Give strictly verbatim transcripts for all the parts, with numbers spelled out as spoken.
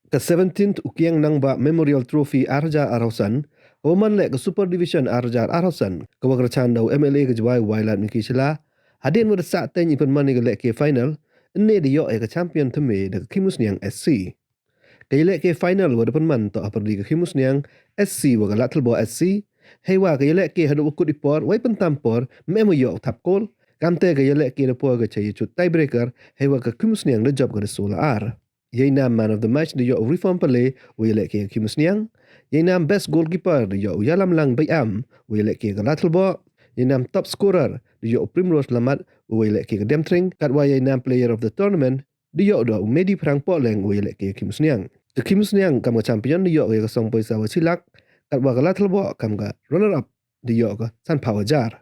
Ka seventeenth Ukiang Nangbah Memorial Trophy ar hajar arphaw san, ka wa man leh ka Super Division ar hajar arphaw san, ka wa kyrchan da u M L A ka Jwai Wailadmiki Shylla, hadien wa da sahteng i pynman ya ka lehke final, ynne da yoh ya ka champion thymme da ka Khimusniang S C. Ka yalehke final wa da pynman toh hapyrdi ka Khimusniang S C wa ka Ladthadlaboh S C, heiwa ka yalehke haduh wa kut i por, wei pyntam por, ym em wa yoh u thap kol, kamte ka yalehke da poi ka cha yachut tiebreaker, heiwa ka Khimusniang da jop ka da soo la ar. Yei naam man of the match da yoh u Reform Pale, wa yalehke ka Khimusniang. Yei naam best goalkeeper da yoh u Yalamlang Baiam, wa yalehke ka Ladthadlaboh. Yei naam top scorer da yoh u Primrose Lamat, wa yalehke ka Demthring. Katwa yei naam player of the tournament da yoh da u Medi Phrang Pohleng, wa yalehke ka Khimusniang. Ka Khimusniang kam ka champion da yoh ya ka song poisa wa chi lak, katwa ka Ladthadlaboh kam ka runner up da yoh ka sanphaw hajar.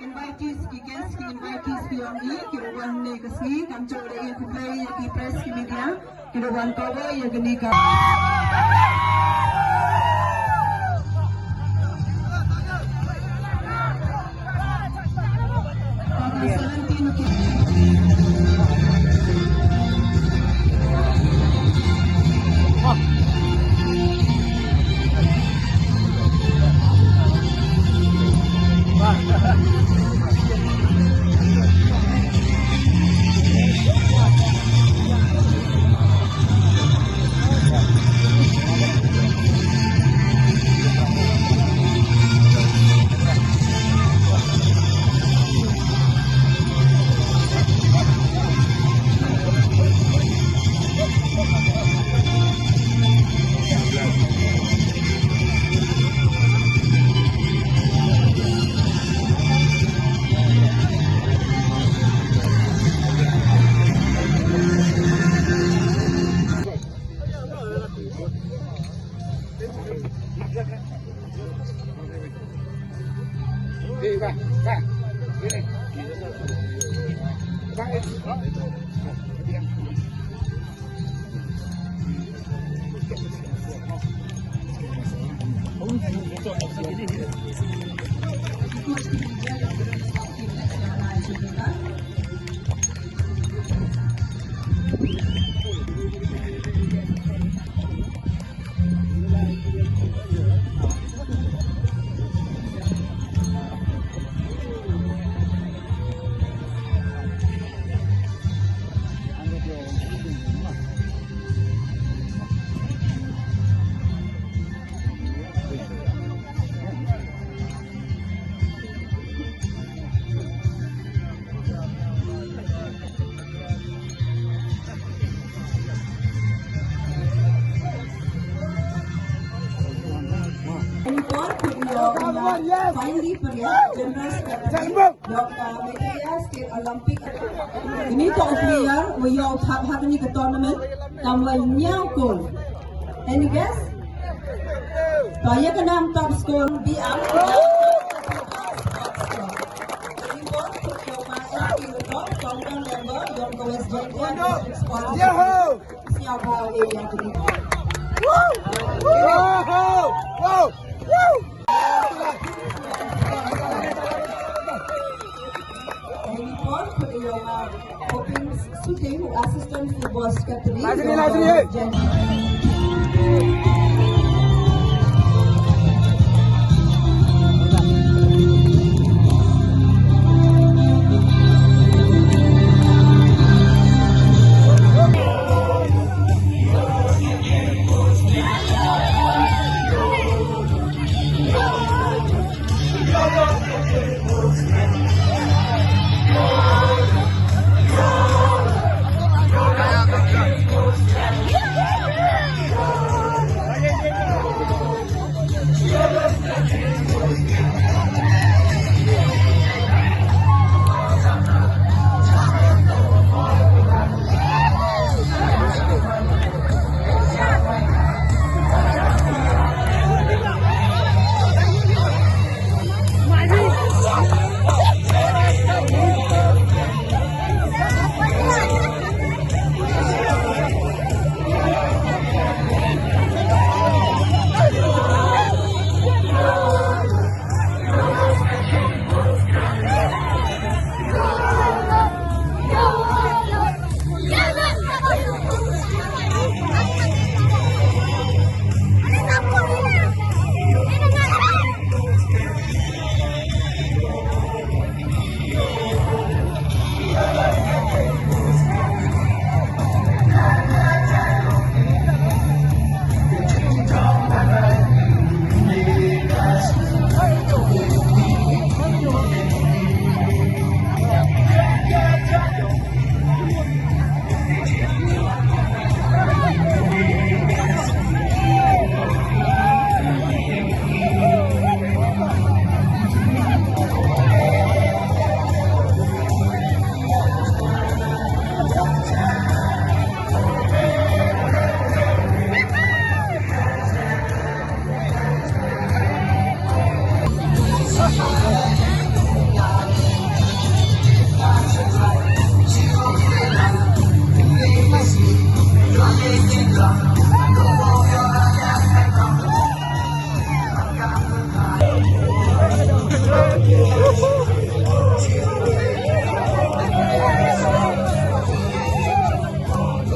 Invitees, ki guests, ki invitees ki yong i, ki da wan ne ka sngi, kam chooh da i khublei ya ki press, ki media, ki da wan cover ya kani ka. Finally, Pariat, General Secretary, Doctor Meghalaya State Olympic. Ini toh u player wa yoh u thap ha kani ka tournament, kam wa ynñiaw kol. Any guess? To ya ka nam top score bi am. Ini ball put yow ma S P Rutok, founder member, Yongkawest Jaintia District Sports Association. Sniawbhalang area kini. Wow! Wow! Ini ball put yow ma Hoping Suting, Assistant Football Secretary, Yongkawest Jaintia.